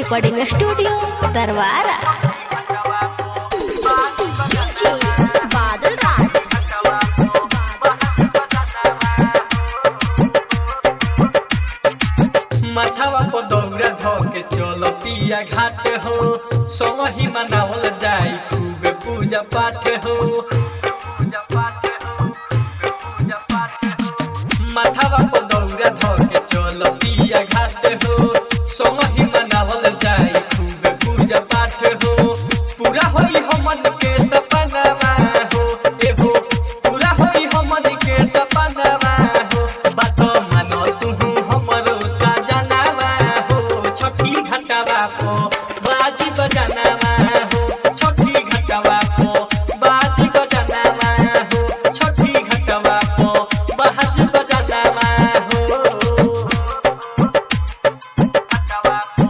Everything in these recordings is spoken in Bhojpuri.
रिकॉर्डिंग स्टूडियो तरवारा। बादल राज। माथावा पर दौरा ध के चल पिया घाट हो, सोही मनावल जाई खूब पूजा पाठ हो। पूजा पाठ हो, खूब पूजा पाठ हो। माथावा पर दौरा ध के चल पिया घाट हो, सोही मनावल जाई खूब पूजा पाठ हो। पूरा होई हमन के सपनावा हो, ए हो पूरा होई हमन के सपनावा हो। बात मानो तुहु हमरो सजनावा हो, छठी घाटवा पो बाजी बजनावा हो, छठी घाटवा पो बाजी बजनावा हो, छठी घाटवा पो बाजी बजनावा हो। घाटवा पो,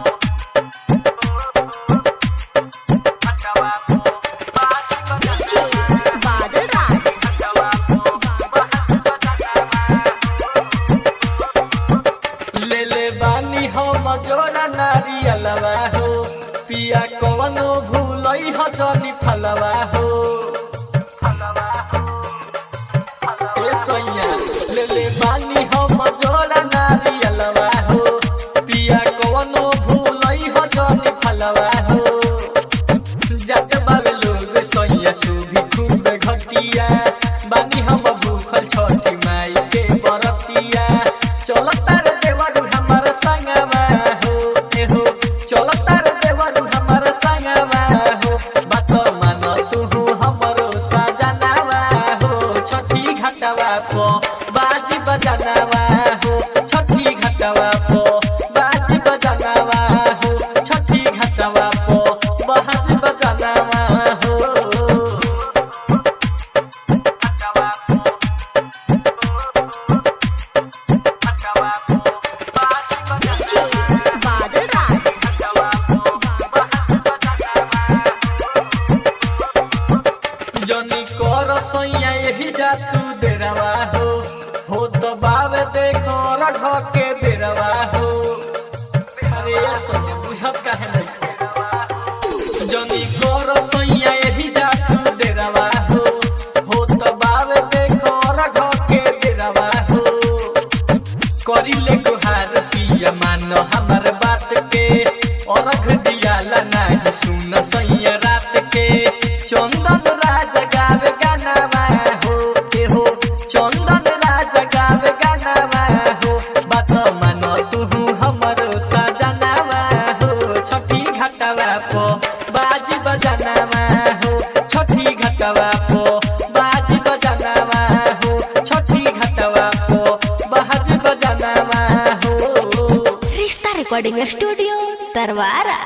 घाटवा पो बाजी बजनावा, बादल राज। घाटवा पो बाजी बजनावा। ले ले बानी हम जोड़ा नारियलवा हो, पिया कवनो भूलई ह जनी फलवा हो। ए सैया, ले ले बानी हम जोड़ा नारियलवा हो, पिया कवनो भूलई ह जनी फलवा हो। जात बावे लोग सैया सुभी खूब घटिया, बानी हम भूखल छठी माई के बरतिया। चल तार देवरु हमर संगवा हो, ए हो चल तार देवरु हमर संगवा हो। बात मान तुहु हमरो सजनावा हो, छठी घाटवा पो बाजी बजनावा हो, छठी घाटवा पो बाजी बजनावा हो, छठी घाटवा पो बाजी बजनावा हो। घाटवा पो, घाटवा पो बाजी बजनावा, बादल राज। घाटवा पो बाजी बजनावा। जनी कर सैया यही जा तू देरवा हो तो बावे देखो रघ के बेरवा हो। अरे ये सैया बुझत काहे नहीं, जनी कर सैया यही जा तू देरवा हो तो बावे देखो रघ के बेरवा हो। करिले गुहार पिया मान हमर बात के, अरघ दियाला नाही सुन सैया रात के। चंदन राज गावे गानावा हो, ए हो चंदन राज गावे गानावा हो। बात मान तुहु हमरो सजनावा हो, छठी घाटवा पो बाजी बजनावा हो, छठी घाटवा पो बाजी बजनावा हो, छठी घाटवा पो बाजी बजनावा हो। रिश्ता रिकॉर्डिंग स्टूडियो तरवारा।